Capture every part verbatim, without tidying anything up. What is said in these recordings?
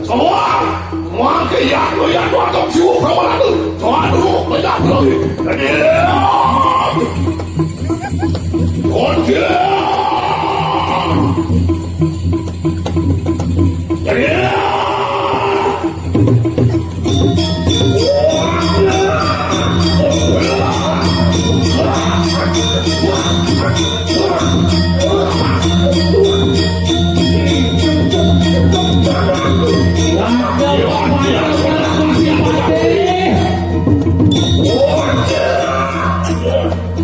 Semua, semua ke yang lu yang lu atau jiwa kawan aku. Semua dulu, banyak lagi. Jadi, oke. Jadi,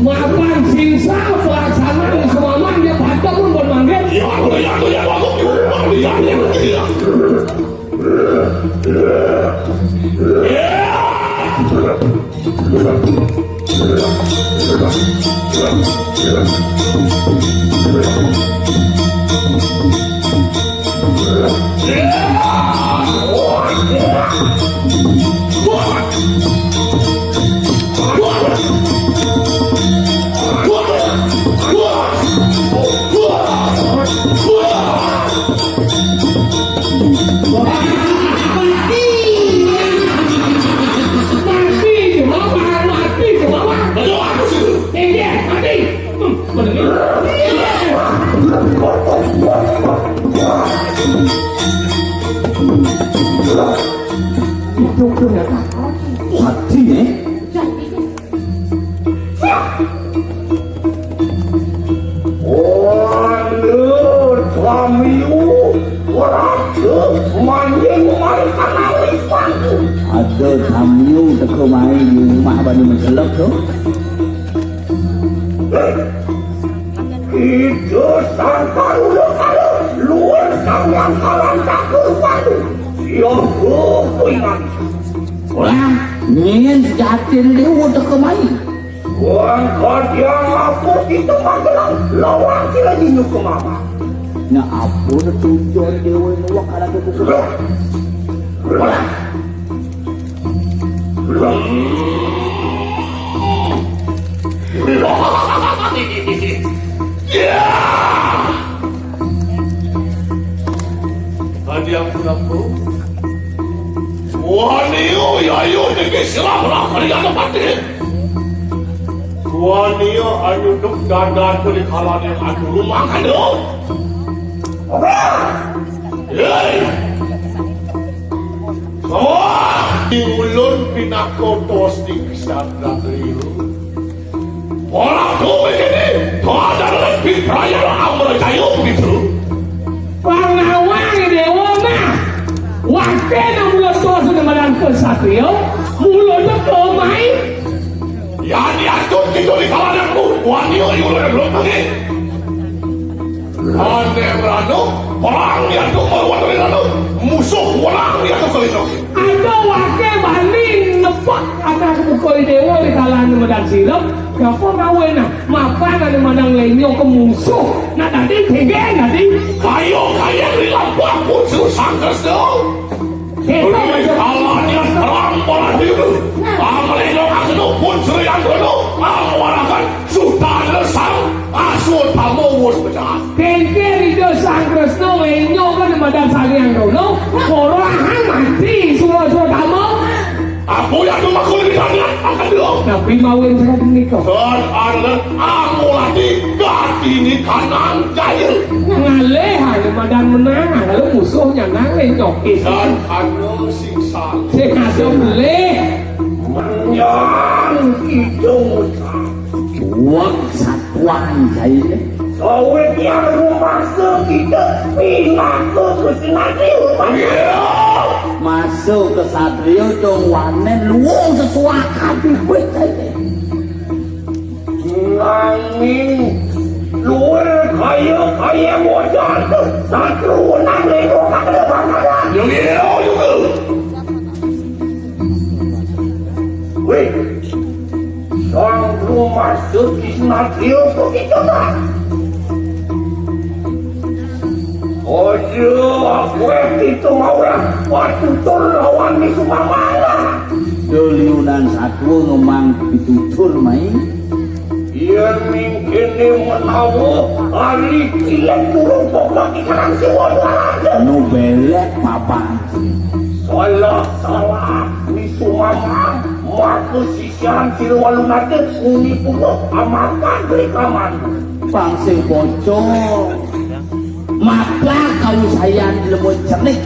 Mapan sisa pelaksanaan semua dia pada pun bermanggil. Hidup ternyata mati, eh? Waduh, kami, waduh, manjing mari kanali pangku. Ada kami teko main di rumah bani mencelok tu. Ida sangkar ulah kala luar kang langkaran tak berpadu. Siapa pun. Orang nyen sejati dia udah kemai. Orang kadiang apa kita magelang lawan sila dinu kemama. Nya apa tujuan dewa nuwak ada tu. Hadiah pun aku. Waniu yayu niki silap lah kali ada mati. Waniu ayu duk dadan kali kalah yang aku rumah kado. Hei! Semua di ulun pinako tos di kesadaran liu. Ora kuwi kene, to ada lebih perayaan amra kayu gitu. Pangawang dewa mah. Wakil nang mula tos nang madan kesatria, mula teka mai. Ya diatur gitu di kalananku, wani ora belum lagi. Ane merano, perang diatur maruan merano, musuh wenang diatur kelino. Ada wakil bani nepak anak mukoi dewa di kalangan medan silem, ngapa ngawe nah? Mapan ada mandang lenyo ke musuh, nak tadi tege tadi. Kayo kayo di lampah musuh sangkes do. Kita Uli baca kalahnya terang malah dulu. Nah. Pamleno kaseno pun serian dulu. Awarakan sutana sang asutama wus pecah. Kengker Ida Sang Kresna lenyo kan madan Sang Hyang Rono, korohan mati sura-sura tama. Aku yang tumakul di sana akan dulu. Tapi mawin surat menika. Dan anak aku lagi gati ini kanan jaya. Ngalih ada madan menang, lalu musuhnya nang lenyo. Dan anu sing salah. Sing ada melih. Menyan hidung Wong satuan jaine. Sawit yang rumasa kita pinaka kesatria. Masa kesatria dong wanen luwung sesuakan duit jaine. Nanging luwih kaya-kaya modal tu satu nang lego kada bangada. Yo yo yo. Wih, sang rumah suci senatrio begitu tak? Ojo, aku itu mau lah. Waktu tu lawan ni semua malah. Doliunan satwa ngemang pitutur main. Yén mingkiné menawa ari cilik durung pokok ikarang siwa dwarana. Nu belek papan. Salah, salah, Wisnu Mamang, maka sisian sira walu nate uni punguh amakan rikaman. Pang sing pocong. Maplak kawisayan lembut cenik.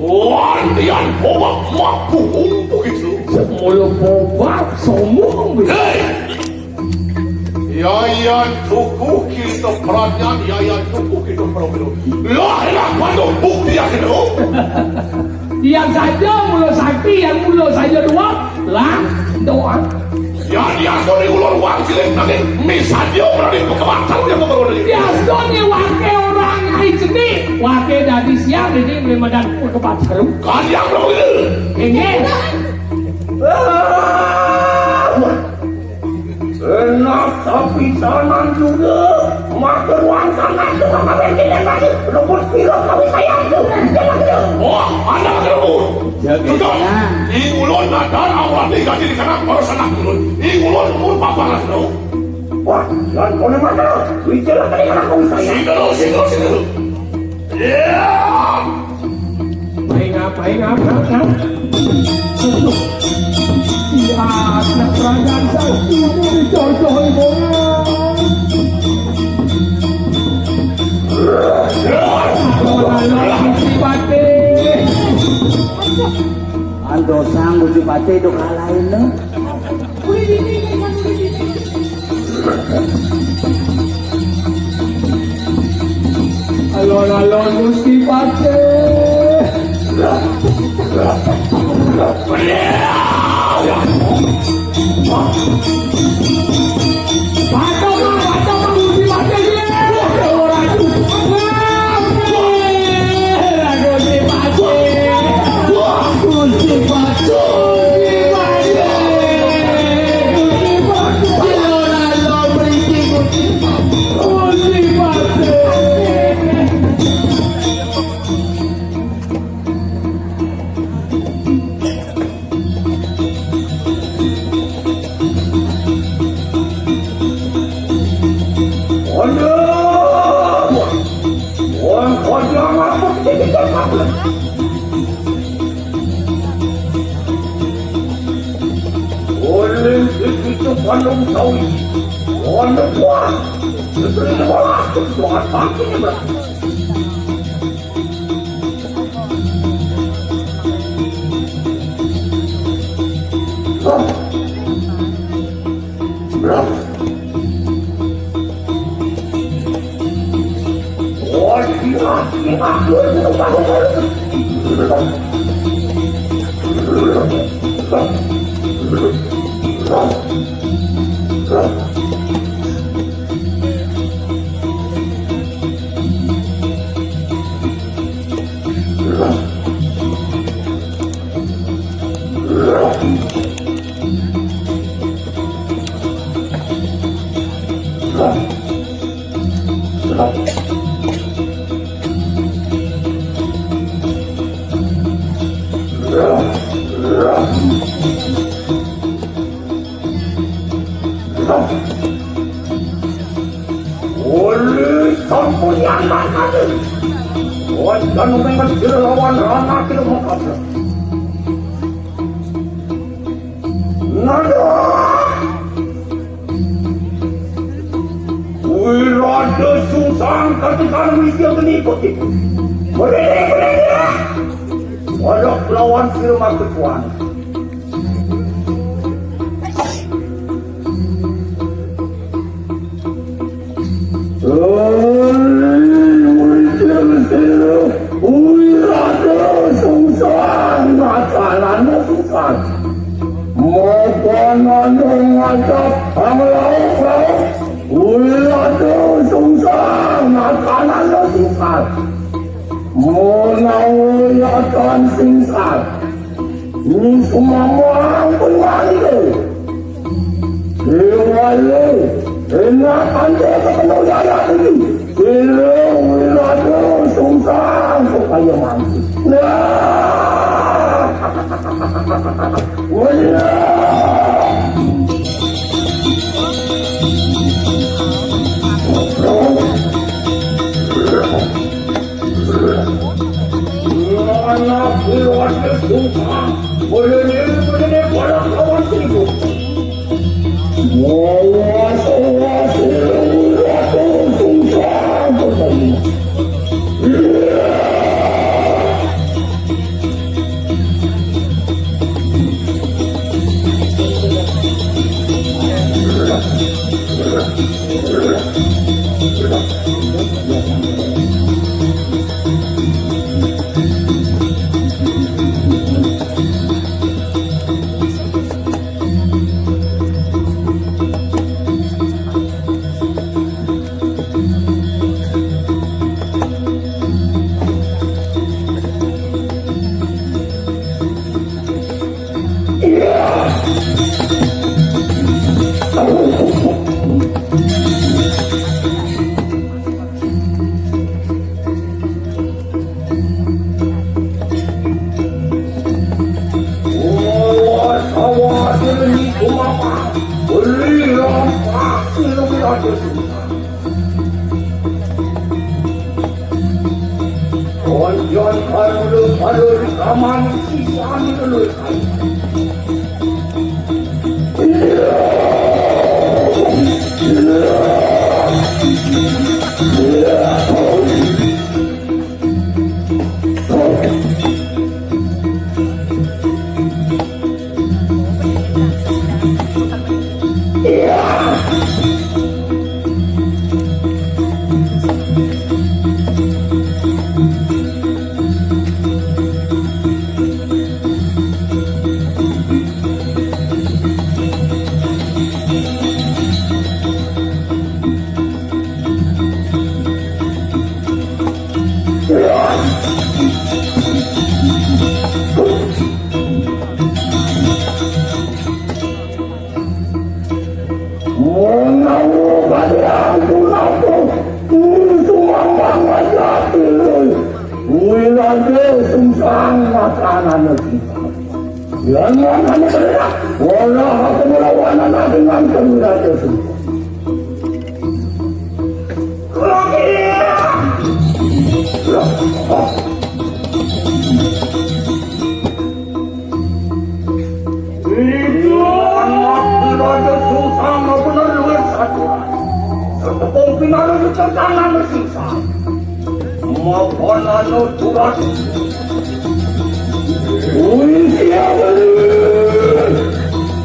Wah, lian bobak mampu begitu. Semula bobak sombong. Hei! Yayan tuku kita peranian, yayan tuku kita peranian. Lah, lah, mana bukti yang itu? Yang saja mula sakti, yang mula saja doa, lah, doa. Ya, dia kau di ulur wang cilik nanti, misalnya berani berkembang tahu yang baru lagi. Biasanya wake orang ai jenik, wake dadi siang ini melimadan berkembang seru. Kalian berapa ini? Ini. Ah, enak tapi sanan juga. Maka ruang sana juga kami tidak lagi. Rebut piro kami sayang itu. Wah, anda rebut. Jaga. Sudah. Tenang. Ing ulun nadar awal tiga di sana baru sana ulun. Ing ulun umur paparan tu. Wah, dan kono mata. Bicara tadi anak kau sayang. Sini dulu, sini dulu, sini dulu. Ya. Paing apa, paing apa, apa? Iya, anak kerajaan saya ini dijodohi bola. Bola, bola, Gusti Patih. Antos sang Gusti Patih do kalahin, no. Alon-alon Gusti Patih. Patih, Patih, Gusti Patih. Aduh! Wong kodong apa kita kabeh? Oleh begitu pandung tahu. Aduh, wah! Itu wah, itu wah, sakit, Bro. Oleh sampun yang mangkane. Wajan memang sira lawan rana kira mengkabra. Nada. Wirada sungsang katikan wisya mengikuti. Berdiri, berdiri. Wadah lawan sira mangketuan. Wirada sungsang, macanana sungsang. Mapanana ngadap ang lauk-lauk. Wirada sungsang, macanana sungsang. Menawi akan sungsang. Ni sumamang pun mangke. Dewalu, enak ande ketemu daya ini. Sira wirada sungsang supaya mangsi. Nah. Wirada. Menawa badhe ampun-ampun, sumambang wajah tilu. Wilade sungsang makanane kita. Yan manane kena, wala aku melawan anak dengan kemilate sungsang. Itu anak Raja Sungsang bener luwih satu. Tepung pinarung di tangan sisa. Mapan anu turas. Wih, siapa ni?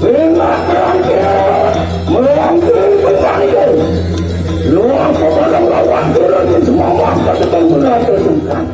Enak terakhir. Melangkah berlangkah. Luar kepada lawan turun semua masa depan Raja Sungsang.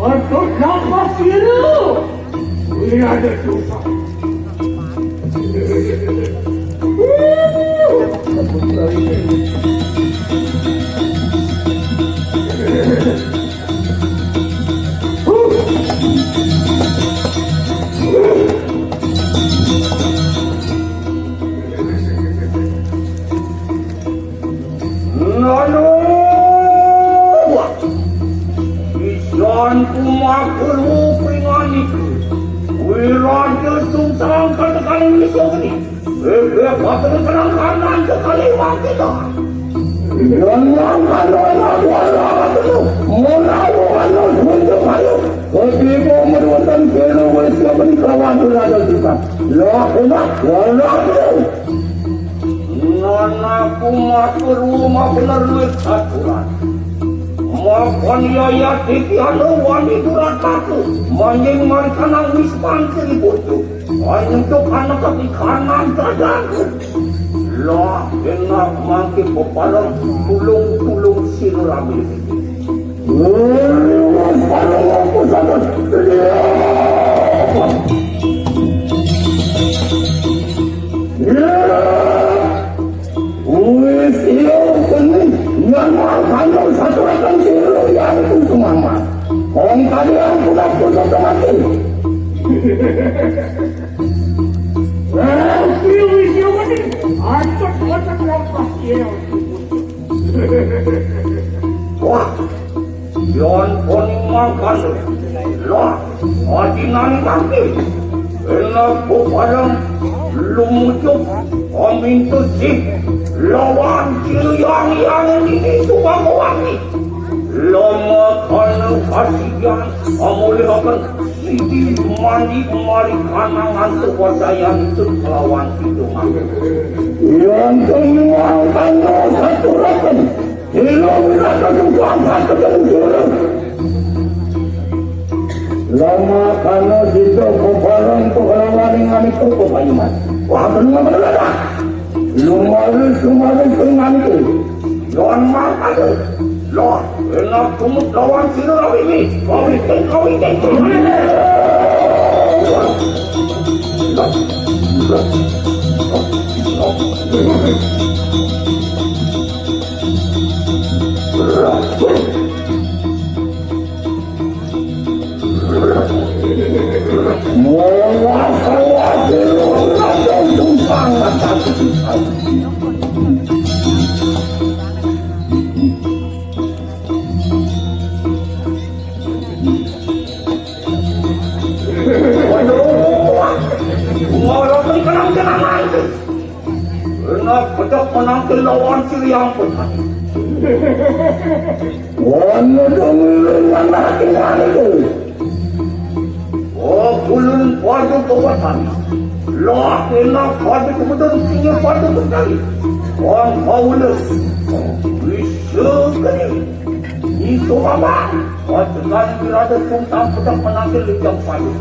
Waduh, napa siru? Ini ada susah. Nano, isan kumakur pinganiku. Wirata sungsang katekaning iso geni. Bebek batur penangkanan sekali wakita. Yang langkan orang tua itu menaruh anak untuk ayo. Ketipu merutan kena wes kapan kawan berada juga. Lah enak, lah enak. Nanaku matur rumah bener luwih aturan. Mapan yaya titi anu wani durataku, manjing marikana wis pangkil bojo. Antuk anak kaki kanan dadaku. Lah, enak mangke pepalang tulung-tulung sira rame. Wis iya kene nang kandhang saturaken sira ya iku sumama. Kang Wah, iya, iya, iya, iya. Acok, acok, acok, iya. Wah, yan koning mangkan. Lah, adinan mati. Enak bubarang lumujuk, amintusi lawan Siriyang yang ini suka mewangi. Lama kana kasihan, amulihaken sidi mandi mari kanangan kepercayaan itu kelawan itu. Yang kemuang kana saturaken. Ilo minangka kekuatan ketemu. Lama kana sida keparang kelawan ingani koko payuman. Wah, bener bener dah. Lumaris, lumaris, lumaris. Lawan mangkana. Lah, enak tumut lawan sira rawi ini. Kawitin, kawitin. Waduh, ngolok ni kenang-kenang aja. Enak pecah menang ke lawan Siriang pecah. Wana dong lu mana tinggal itu. Oh, ulun padu kekuatan. Lah, enak padu kemudian punya padu sekali. Wan paulus. Bisa kali. Itu apa? Padu kan berada tungtang pedang menanggil yang padu.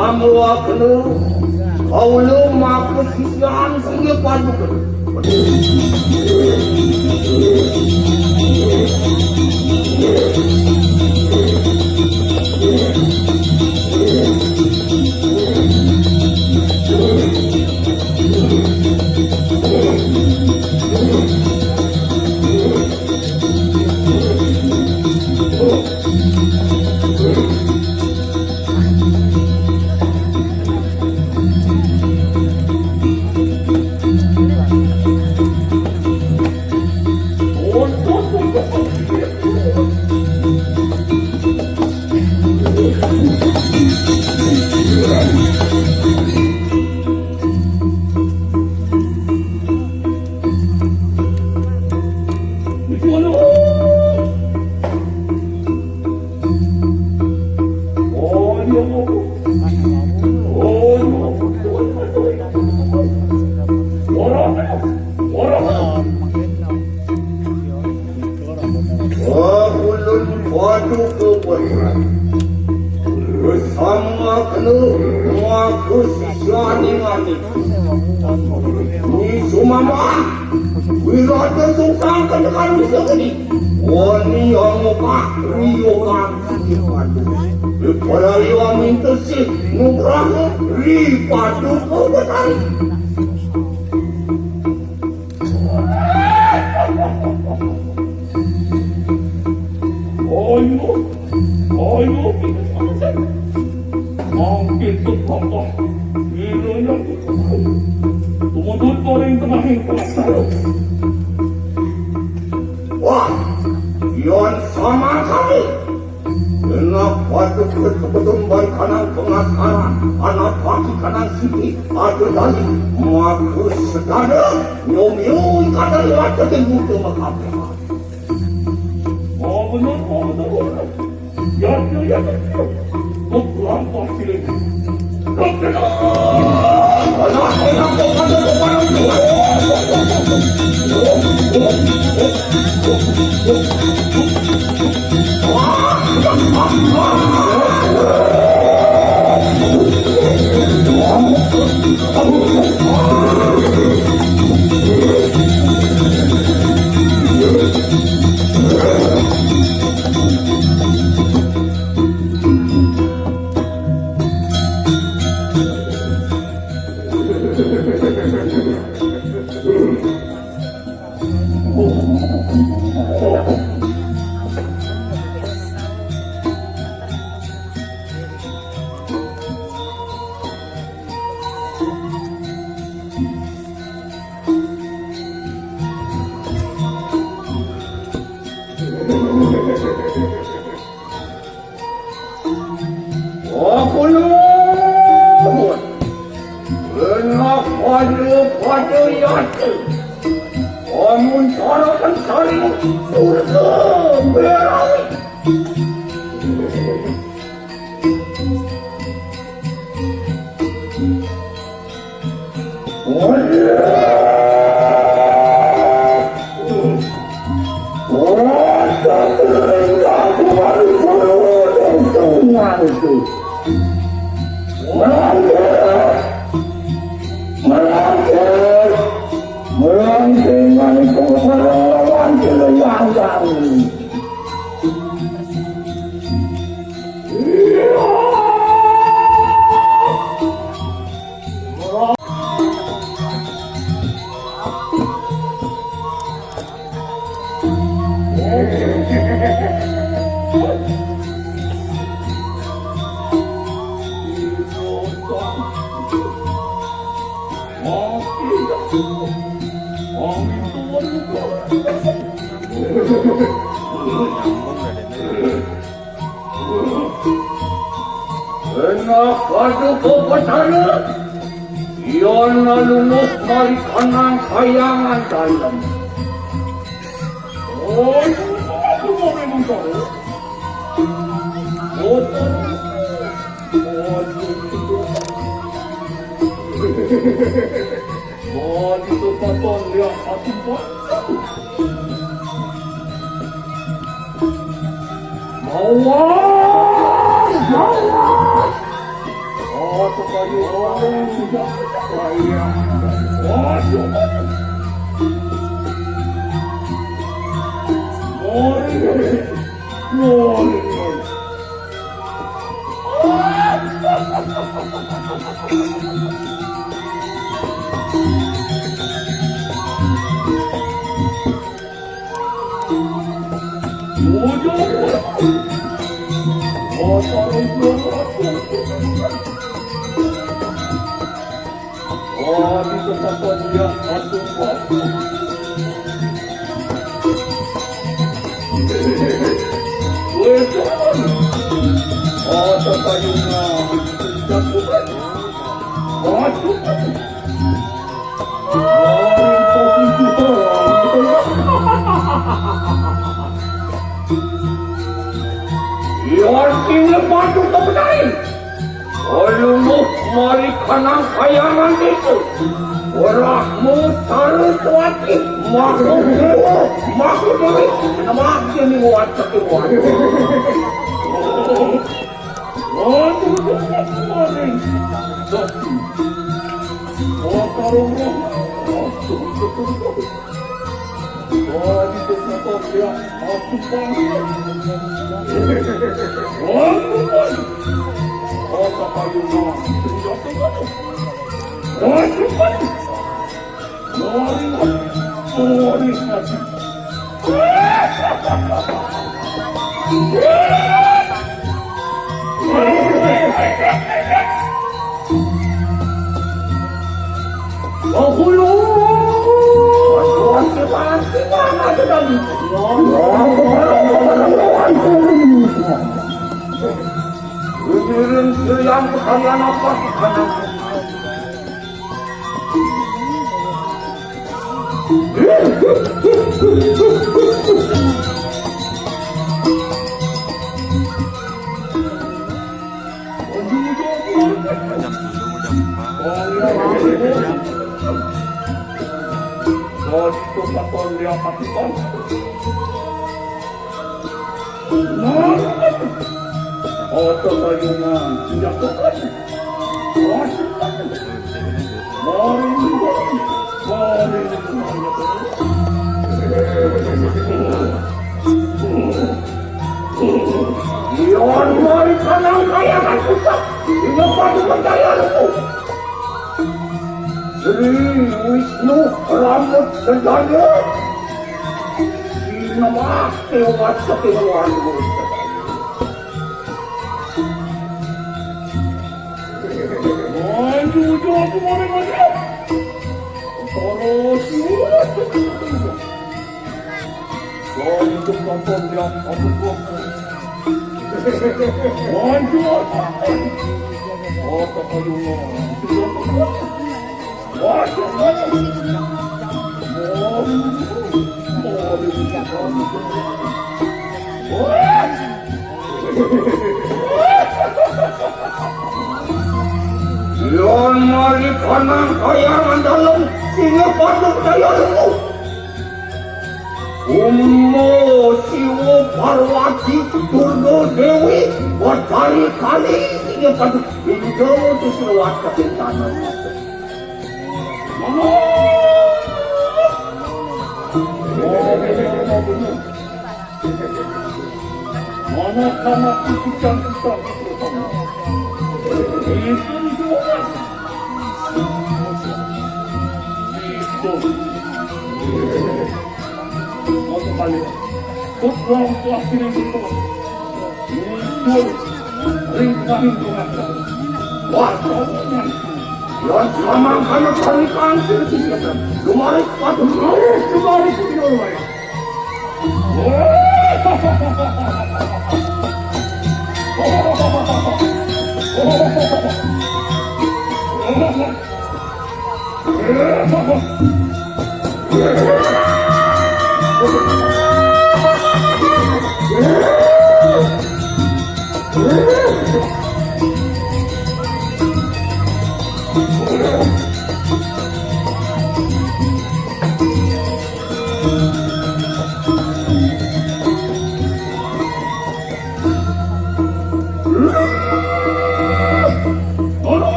Amlo kena, kaula maka sisian singgih paduka. Ulun paduka berat. Bersama kena mengaku sisya ni mati. Ni sumama. Wirata sungsang kendekan bisa kini. Wani yang mukah riukan sisya padu. Daripada ia minta sih nugraha ri paduka betari. Ayo, ayo, mangkin tu papa. Ila yang tumundun paling tengah yang pasal. Wah, yon sama kali. Kena patut ketumban kanang pengasaran, anak paki kanang siti, ada tadi, maka sedada, nyom-nyom kata lewat ketimbu ke makapihan. Oh, benar, oh, benar, oh, benar. Ya, ya, ya, ya, ya. Kau terlampau siling. Kau kena. Anak, anak, kau kena, kau kena. Aku lumut. Kena pada-pada yata. Amun cara dan saling surga berawi. Enak pada kau percaya. Ia nalunuk mari kanang kayangan dalam. Oh, itu aku mau memang tahu. Motor. Oh, itu. Oh, itu papan dia aku buat. Awas, awas. Iya, artinya patut kebenaran. Olunguh mari kanang kayangan itu. Orahmu taruh kuati. Makhluk dewa, makhluk dewi. Nama aja nih muat tapi muat. Waduh, maring. Sakti. Wakarung roh. Waduh, tetap ya. Aku bangkit. Waduh, maring. Kota Payungan. Senjata mana? Waduh, maring. Maring. Maring. Oto kayungan, jatuhkan. Mari, mari, mari. Ion mari kanang kayangan pusat. Ino padu percaya aku. Sri Wisnu rambut sedaya. Sinamah lewat keturuan. Maju, maju, aku mau maju. Terus, untuk nonton yang aku buat. Maju, aku. Oh, tak ayo. Lan mari kanang kayangan dalem, singa patut kaya lemu. Uma Siwa Parwati Durga Dewi Batari Kali, singa patut pinjol tu selawat kapintanan. Mana kanak kucing kita? Itu. Itu. Mau kembali. Kau telah kini itu. Muncul ring kami. Wah, yan lamang kana kami kang sing sing. Lumarik padu. Lumarik padu.